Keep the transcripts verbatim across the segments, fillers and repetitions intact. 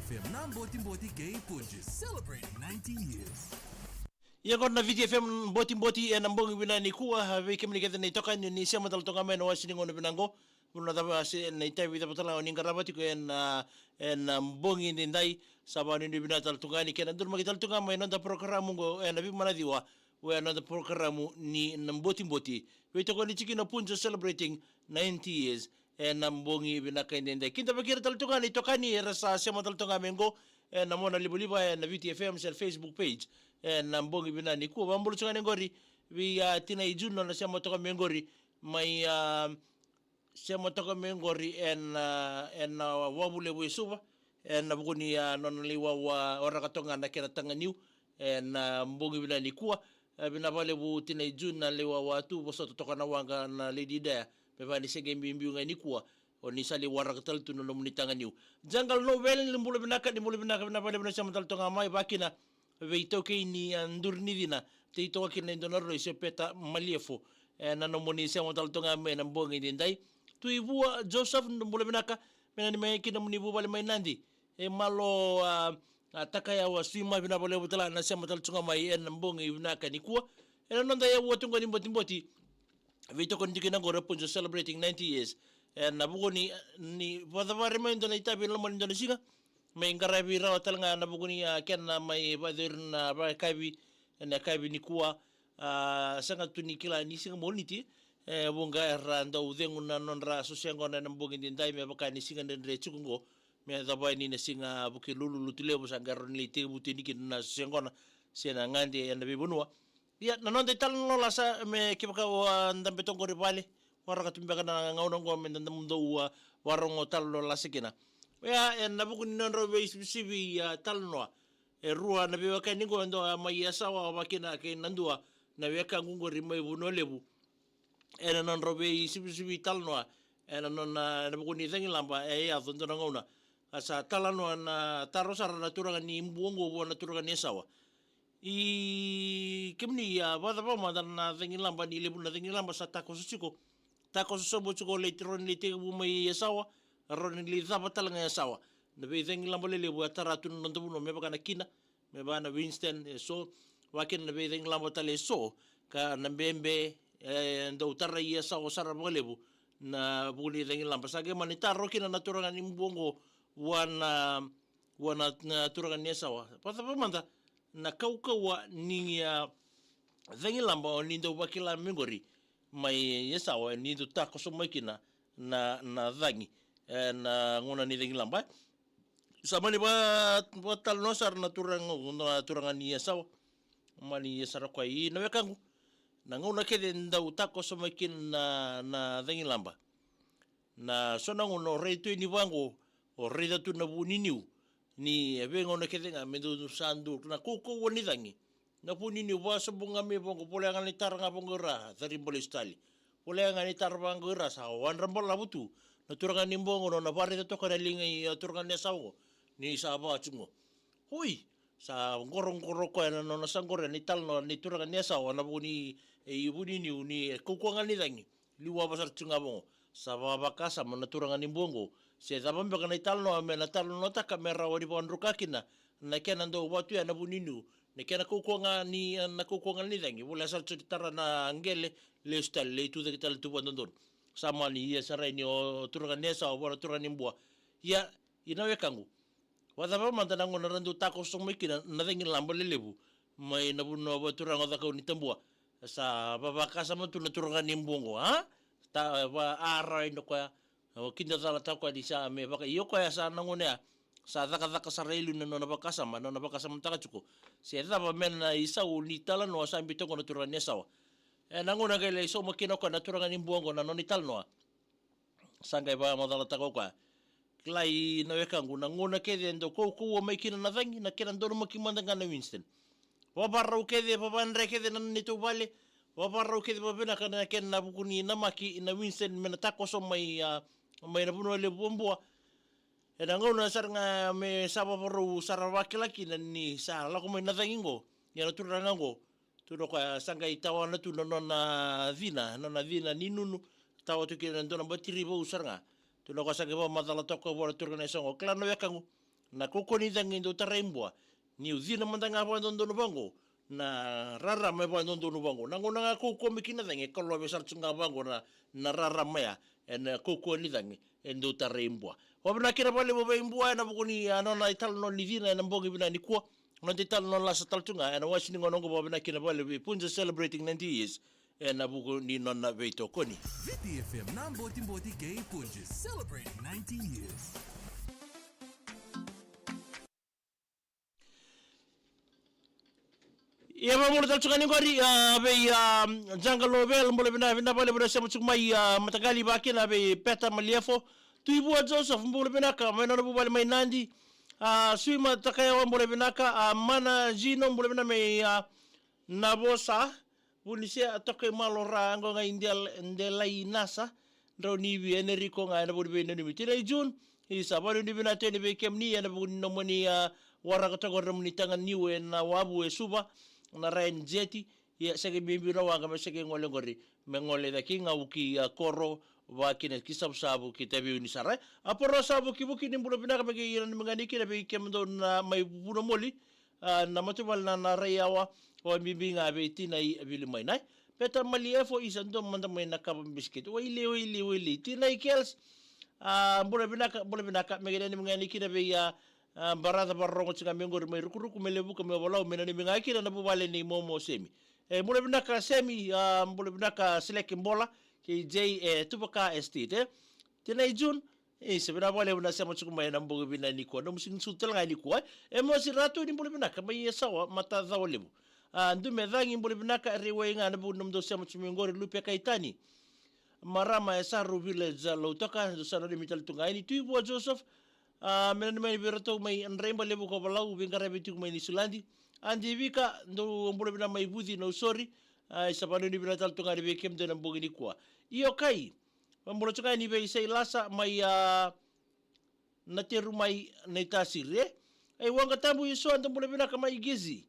F M na Botiboti kei Punjas, celebrating ninety years. Ia qo na Viti F M Botiboti ena bogi vinaka nikua, vei kemuni kece na itokani ni sema tale tu ga mai na wasi ni gauna vinaka qo. Vanua cava se na itavi cava tale ga o ni qarava tiko ena, ena bogi edaidai, sa vakanuinui vinaka tale tu ga ni kena donumaki tale tu ga mai na noda porokaramu qo ena veimanaciwa, o ena noda porokaramu ni na Botiboti. Veitokoni tiko kina o Punjas celebrating ninety years ena bogi vinaka edaidai. Kidavaki ira tale tu ga na itokani era sa sema tale tu ga mai qo ena monalivaliva ena Viti F M se na Facebook page ena bogi vinaka nikua. Vakabula tu ga ni qori vei, a, Tinai Junior na sema toka mai qori mai, a, sema toka mai qori ena, ena Wavu Levu e Suva, ena vuku ni, a, nona lai wawa waraka toka ga na kena taga niu ena bogi vinaka nikua. E, vinaka vakalevu Tinai Junior na lai wawa tu, vosota toka na waqa na Lady Dea, me vaka ni se qai biubiu ga nikua, o ni sa lai waraka tale tu na nomuni taga niu. Jungle Novel, ni bula vinaka, ni bula vinaka, vinaka vakalevu na sema tale toka mai, vakakina vei taukei ni, a, Duri ni Cina, tei toka kina e dua na roi se Peta Maliefo. E, na nomuni sema tale toka mai na bogi edaidai. Tui Vua Joseph, ni bula vinaka, me na ni mai kina nomuni vuvale mai Nadi. E Malo, a, a, Takayawa Suima, vinaka vakalevu tale na sema tale toka mai ena bogi vinaka nikua. Ena noda yavu tu qo ni Botiboti, veitokoni tiko kina qori o Punjas celebrating ninety years. Ena vuku ni, ni vakacavara mai dua na itavi ena loma ni dua na siga, me qaravi rawa tale ga na vuku ni, a, kena mai vakayacori na vakayakavi ena yakavi nikua. A, sega tu ni kila ni siga Moniti, e, vuqa era dau cegu na nodra sosoqona ena bogi edaidai me vaka ni siga dredre tiko qo, me yacova ni na siga Vukelulu, Lotulevu, sa qai rawa ni lai tekivu tu yani kina na sosoqona se na gade ena veivanua. Ia, na noda italanoa lasa me kevaka o, a, dabe toka qori vale, waraka tu beka na gauna qo me da, da dau, a, vakarogo talanoa lasa kina. Oya ena vuku ni nodrau veisivisivi, a, talanoa. E rua na veiwekani qo, e dua mai Yasawa, vakakina kei na dua na wekaqu qori mai Vanua Levu. Ena nodrau veisivisivi talanoa ena nona, ena vuku ni cagilaba e yaco dua na gauna. A sa talanoa na taro sara na turaga ni Bua qo vua na turaga ni Yasawa. I kemuni, a, vakacava mada na cagilaba, ni levu na cagilaba sa takoso tiko, takoso sobu tiko, lai rawa ni lai tekivu mai Yasawa, rawa ni lai cava tale ga Yasawa. Na veicagilaba lelevu e tara tu na noda vanua, me vaka na kina, me vaka na Winston, e so, vakakina na veicagilaba tale e so, ka na bebe, e dau tarai Yasawa sara vakalevu na vuku ni cagilaba. Sa qai mani taro kina na turaga ni Bua qo vua na, vua na, na turaga ni Yasawa. Vakacava mada na kaukauwa ni, a, cagilaba o ni dau vakila mai qori mai Yasawa, ni dau takoso mai kina na, na cagi, e, na gauna ni cagilaba, e. Sa mani va, vatalanoa sara na turaga, na turaga ni Yasawa. Mani Yasawa koya, i na wekaqu, na gauna kece dau takoso mai kina na, na cagilaba. Na so na gauna o rai tu yani vaqo, o raica tu na vuniniu, ni e veigauna kece ga me dau sa dau na kaukauwa ni cagi. Na vuniniu vasobu ga mai vaqo, voleka ga ni tara ga vaqo ira, cari bale stali. Voleka ga ni tara vaqo ira, sa wadra balavu tu na turaga ni Bua qo, nona vakaraica toka na liga i, a, turaga ni Yasawa qo, ni sa vaka tu qo. Oi, sa qoroqoro koya na nona sa qoroya ni talanoa ni turaga ni Yasawa, na vuku ni, e, i vuniniu ni, e, kaukauwa ga ni cagi. Liwa vaka sara tu ga vaqo. Sa vakavakasama na turaga ni Bua qo se cava beka na italanoa me na talanoataka me rawa ni vakadruka kina na kena dau vatuya na vuniniu, na kena kaukauwa ga ni, na kaukauwa ga ni cagi. Voleka sara tu ni tara na qele, lesu tale, lai tucake tale tu vakadodonu. Sa mani ia sara yani o turaga ni Yasawa vua na turaga ni Bua. Ia, i na wekaqu, vakacava mada na gauna ra dau takoso mai kina na cagilaba lelevu mai na vanua vakaturaga o Cakaunitabua? Sa vakavakasama tu na turaga ni Bua qo, a? Ta, va, a rai na koya, o kidacala ta koya ni sa me vaka, io koya sa na gauna ya sa cakacaka sara i liu na nona vakasama, na nona vakasamataka tiko se cava me na isau ni talanoa sa biu toka na turaga ni Yasawa. E na gauna qai lai sauma kina o koya na turaga ni Bua qo na nona italanoa. Sa qai vakamacalataka o koya. Kilai na wekaqu, na gauna kece e dau kaukauwa mai kina na cagi, na kena donumaki mada ga na Winston. Vavarau kece, vavadre kece na neitou vale, vavarau kece vavinaka na kena vuku ni namaki na Winston me na takoso mai, a, mai na vanua levu o Bua. E na gauna sara ga me sa vavarau sara vakila kina ni sa lako mai na cagi qo, ia na turaga qo, tukuna o koya sa qai tawana tu na nona cina, nona cina ni nunu, tawa tu kina e dua na batiri vou sara ga. Tukuna o koya sa qai vakamacala toka vua na turaga ni Yasawa qo, kila na wekaqu, Na kaukauwa ni cagi e dau tarai bua. Ni ucina mada ga vakadodonu vaqo, na rarama e vakadodonu vaqo. Na gauna ga kaukauwa mai kina na cagi, e kalove sara tu ga vaqo na, na rarama ya, ena kaukauwa ni cagi e dau tarai bua. Vakavinavinaka kina vakalevu vei Bua ena vuku ni, a, nona italanoa ni cina ena bogi vinaka nikua. Noda italanoa lasa tale tu ga ena wase ni gauna oqo, vakavinavinaka kina vakalevu vei Punjas celebrating ninety years ena vuku ni nona veitokoni. Viti F M na Botiboti kei Punjas celebrating ninety years. Ia, vakabula tale tu ga ni qori, a, vei, a, Jaga Lovell, bula vinaka, vinaka vakalevu na sema tiko mai, a, mataqali, vaka kina vei Peta Maliefo. Tuivua Joseph, bula vinaka, mai nona vuvale mai Nadi. A, Suima Takayawa, bula vinaka, a, Mana Zino, bula vinaka mai, a, Navosa. Vunisea Tokaimalo, ra qo ga i Del-, Delainasa, Draunivi, Enerico ga ena vuku ni veinanumi. Tinai June, isa, vakanuinui vinaka tu yani vei kemuni ena vuku ni nomuni, a, waraka toka o nomuni taga niu ena wavu e Suva, na Ryan Jeti. Ia, sega ni biubiu na waqa me sega ni gole qori, me gole cake i Gau ki, a, Koro, vaka kina ki Savusavu, ki Taveuni sara. A, Poro Savu ki Vuki, ni bula vinaka, me qai nanumi ga yani kina vei kemudou na mai Vunamoli, a, na matavuvale na, na Raiyawa, vakabibi ga vei Tinai Vilimaina. Peta Maliefo, isa, dua mada mai Nakawa, bisikete. Wailei, wailei, wailei. Tinai Kels, a, bula vinaka, bula vinaka, me qai nanumi ga yani kina vei, a, a, baraca vakarorogo tiko ga mai qori mai Rukuruku, mai Levuka, mai Ovalau, me nanumi ga kina na vuvale nei Momo Semi. E, bula vinaka Semi, a, bula vinaka Seleke Bola, kei Jay, e, Tuvaka Estate, e. Tinai June, isa, vinaka vakalevu na sema tiko mai ena bogi vinaka nikua. Nomu siga ni sucu tale ga nikua, e. Emosi Ratu, ni bula vinaka mai Yasawa, Matacawa Levu. A, Dume Cagi, bula vinaka, Raiwai ga ena vuku ni nomudou sema tiko mai qori, Lupe Kaitani. Marama e Saru Village, a, Lautoka, dou sa nanumi tale tu ga yani. Tuivua Joseph, a, me nanumi yani vei iratou mai Draiba, Levuka, Ovalau, veiqaravi tiko mai Niusiladi. Adi Vika, dou bula vinaka mai Vuci, Nausori. A, isa, vakanuinui vinaka tale tu ga yani vei kemudou ena bogi nikua. Io Kai, vakabula tu ga yani vei Sailasa mai, a, Nateru mai Naitasiri, e. Ai, Waqa Tabu Isua, dou bula vinaka mai Gezi.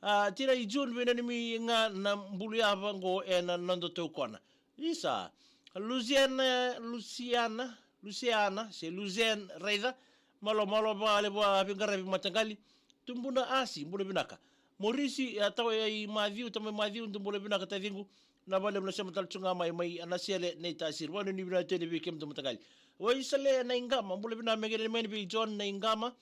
A, Tinai June, veinanumi ga na bulu yava qo ena noda taukona. Isa, Luciana, Luciana, Luciana, se Lucian Raica, malo, malo vakalevu a veiqaravi mataqali. Tubuna Asi, bula vinaka. Morisi, a, Tawai Maciu, Tamai Maciu, dou bula vinaka taciqu. Vinaka vakalevu na sema tale tu ga mai, mai Nasele, Naitasiri, vakanuinui vinaka tu yani vei kemudou mataqali. Waisale Naiqama, bula vinaka, me qai nanumi yani vei John Naiqama,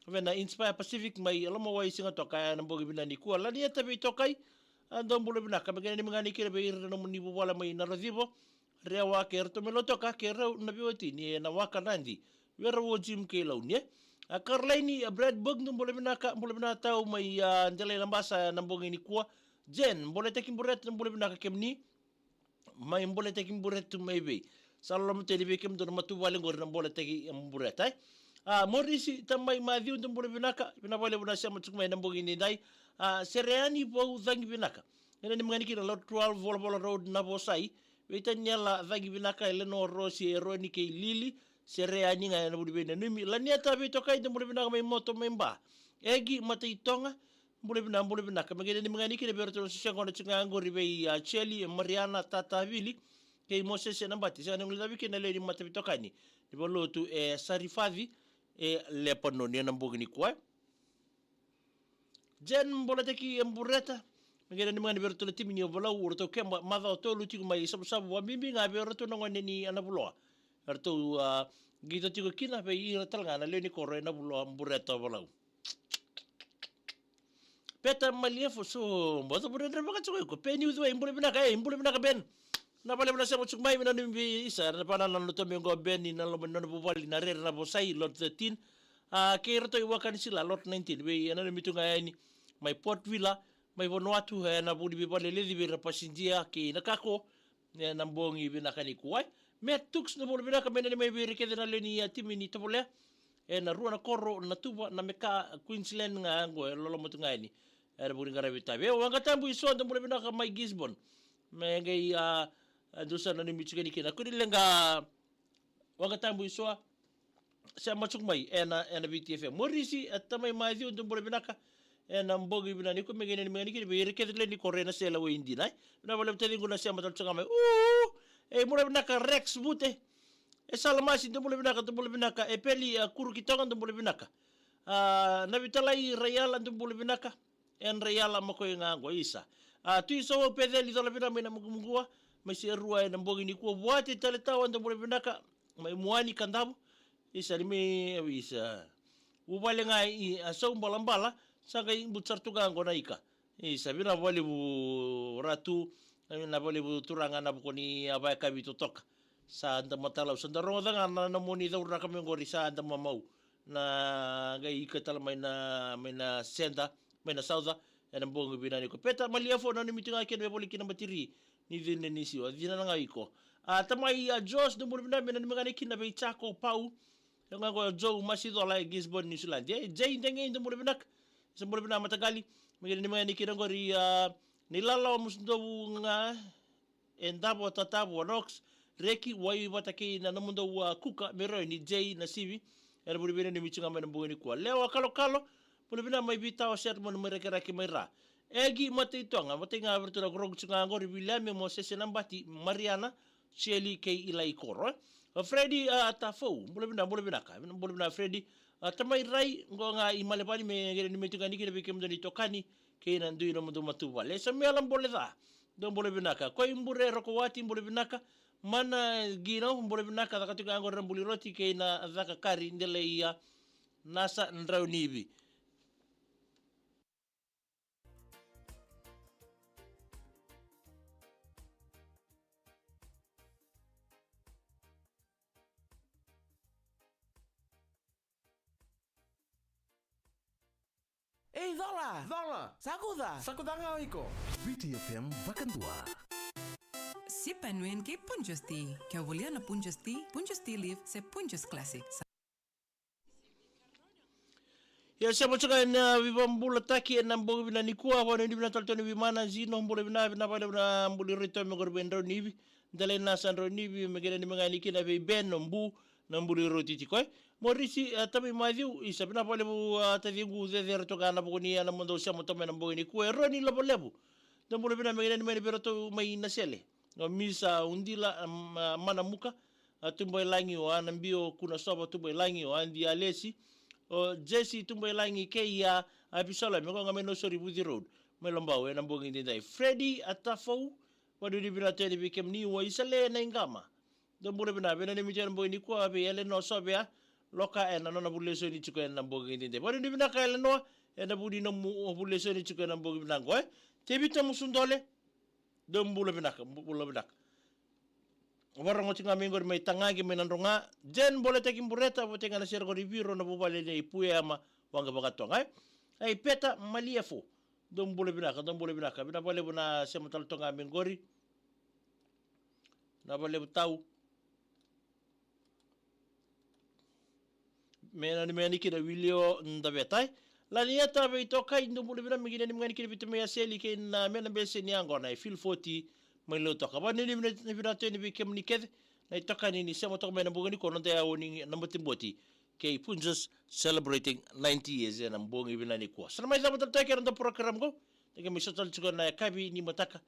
vei na Inspire Pacific mai Lomawai, Sigatoka, ena bogi vinaka nikua. Lanieta Veitokai, a, dou bula vinaka, me qai nanumi ga yani kina vei ira na nomuni vuvale mai Narocivo, Rewa kei ratou mai Lautoka, kei rau na veiwatini ena Waka Nadi, vei rau o Jim kei Launi, e. A, Caroline, a, Bradburg, dou bula vinaka, bula vinaka tau mai, a, Delai Labasa ena bogi nikua. Jen Boletaki Bureta, dou bula vinaka kemuni. Mai Boletaki Bureta tu mai vei? Sa loloma tu yani vei kemudou na matavuvale qori na Boletaki, em, Bureta, e. A, Morisi Tamai Maciu, dou bula vinaka, vinaka vakalevu na sema tiko mai ena bogi nidai. A, Sereani Vau, cagi vinaka. Ena nanumi ga yani kina Lot twelve, Volavola Road, Navosai. Vei Taniela, cagi vinaka, Eleanor, Rosi, Eroni kei Lili. Sereani ga ena vuku ni veinanumi. Lanieta Veitokai, dou bula vinaka mai Moto mai Ba. Egi Mataitoga, bula vinaka, bula vinaka. Me qai nanumi ga yani kina vei iratou na soqona tiko ga qori vei, a, Cheli, Mariana, Tata Vili kei Mosese Nabati. Sega ni guilecavi kina na lewe ni mataveitokani ni valelotu e Sarifaci, e Lepanoni, ena bogi nikua. Jen Boletaki Bureta, me qai nanumi ga yani vei iratou na timi ni Ovalau, o ratou keba macawa tolu tiko mai Savusavu, vakabibi ga vei iratou na gone ni Navuloa. Eratou, a, qito tiko kina vei ira tale ga na lewe ni koro e Navuloa, Bureta, Ovalau. Peta Maliefo, so boto bure dre vaka tiko iko. Peni Uciwai, bula vinaka, e, bula vinaka Ben. Vinaka vakalevu na sema tiko mai, me nanumi vei isa, na vanua na noto me qo Ben, ena loma ni nona vuvale na Rere, Navosai, Lot thirteen. A, kei iratou i Wakanisila, Lot nineteen, vei, e nanumi tu ga yani mai Port Vila, mai Vanuatu, ena vuku ni veivakaleleci vei ira pasidia kei na kako, ena bogi vinaka nikua. Matt Tuks, dou bula vinaka, me nanumi mai vei ira kece na lewe ni, a, timi ni Tovolea ena rua na koro, Natuva, Nameka, Queensland ga qo, e loloma tu ga yani ena vuku ni qaravi tavi. E, Waqa Tabu Isua, dou bula vinaka mai Gisborne. Me qai, a, a, dou sa nanumi tiko yani kina. Kua ni leqa, Waqa Tabu Isua, sema tiko mai ena, ena Viti F M. Morisi, a, Tamai Maciu, dou bula vinaka ena bogi vinaka nikua, me qai nanumi ga yani kina vei ira kece na lewe ni koro ena sela o Idina, e. Vinaka vakalevu taciqu na sema tale tiko ga mai. U, e, bula vinaka Rex Vute. E Salamasi, dou bula vinaka, dou bula vinaka. E Peli, a, Kurukitoga, dou bula vinaka. A, Navitalai Raiala, dou bula vinaka. Edra Yala Makoi ga qo, isa. A, Tui Sawau Peceli Colavina mai Namugumugua, mai Serua ena bogi nikua. Vuati Taletawa, dou bula vinaka, mai Muani Kadavu. Isa, ni mai, isa. Vuvale ga i Asau Balabala, sa qai butu sara tu ga qo na ika. Isa, vinaka vakalevu Ratu, vinaka vakalevu turaga na vuku ni a vakayakavi totoka. Sa da matalau, sa da rogoca ga na nomuni cauraka mai qori, sa da mamau. Na qai ika tale mai na, mai na senda, mai na sauca, ena bogi vinaka nikua. Peta Maliafu, nanumi tu ga kina me voli kina batiri, ni cina ni siwa, cina na ga iko. A, tamai a Jos, dou bula vinaka, me nanumi ga ni kina vei Jako Pau. Ia ga qo Joe Masicola e Gisborne, New Zealand. E, Jay Degei, dou bula vinaka. Sa bula vinaka mataqali. Me nanumi ga ni kina qori, a, ni lalawa musu dou ga, e Davo, Tatavo, Knox, Reki, Wai vata kei na nomudou a Kuka, Meroni, Jay, na Sivi. Ena vuli vei na ni mitu ga mai na bogi nikua. Lewa Kalokalo, bula vinaka mai Vitawa, Sermon, mai Rakiraki, mai Ra. Egi Mataitoga, matai ga vei ratou na Kurogu tu ga qori, Viliame, Mosese Nabati, Mariana, Seli kei Ilai Koro. A Fredi, a, Tafou, bula vinaka, bula vinaka, bula vinaka Fredi. A, tamai Rai, qo ga i Malevani, me qai ni mitu ga ni kina vei kemudou ni tokani, kei na dui nomudou matuvale. Samuela Boleca, dou bula vinaka. Koi Bure Rokowati, bula vinaka. Mana Gino, bula vinaka, caka tu ga qori na buli roti kei na caka kari, Delaia, Nasa Draunivi. Ei, cola! Cola! Sakuca! Sakuca ga o iko! Viti F M Vakadua. Sipa e nuin kei Punjas Tea. Ke o volia na Punjas Tea, Punjas Tea Leaf, se Punjas Classic. Sa- Ia, se mo tsoka ena veivabulataki ena bogi vinaka nikua, vakanuinui vinaka tale tu na veimana, Zino, bula vinaka, vinaka vakalevu na buli rito me qori vei Draunivi, Delainasa Draunivi, me qai nanumi ga ni kina vei Ben, o Bu, na buli roti tiko, e. Morisi, e, tamai Maciu, isa vinaka vakalevu, a, taciqu cecere toka na vuku ni a nomudou sema toka mai na bogi nikua. E Roni Lovalevu, dou bula vinaka, me qai nanumi ga ni vei ratou mai Nasele. O Misa Udila, a, ma-, Manamuka, a, Tubailagi, o Anabio Kunasova Tubailagi, o Adi Alesi, o Jesi Tubailagi kei a Abisalome, qo ga mai Nausori Vuci Road, mai Lobau, ena bogi daidai. Fredi Atafou, vakanuinui vinaka tu yani vei kemuni, o Isale Naiqama. Dou bula vinaka, vei na ni mitu ena bogi nikua, vei Elenoa Sovea Loka ena nona vulesoni tiko ena bogi daidai. Vakanuinui vinaka Elenoa, ena vuku ni nomu vulesoni tiko ena bogi vinaka qo, e. Tevita Musudole, dou bula vinaka, bu-, bula vinaka. Vakarorogo tiko ga mai qori mai Tagaqi, mai Nadroga. Jen Boletaki Bureta, vata ga na sere qori Viro, na vuvale nei Puema, Waqa Vakatoga, e. Ai, Peta Maliafu, dou bula vinaka, dou bula vinaka. Vinaka vakalevu na sema tale toka ga mai qori. Vinaka vakalevu tau. Me nanumi ga ni kina Wilio Daveta, e. Lanieta Veitokai, dou bula vinaka, me qai nanumi ga ni kina Vita mai Aseli kei na me na bese ni yaqona, e Phil Foti mai Lautoka. Vakanuinui vinaka tu yani vei kemuni kece na itokani ni sema toka mai na bogi nikua, noda yawa ni na botiboti kei Punjas celebrating ninety years ena bogi vinaka nikua. Sa na mai cava tale tu kei na noda program qo. Teke mai sota tale tiko na yakavi ni mataka.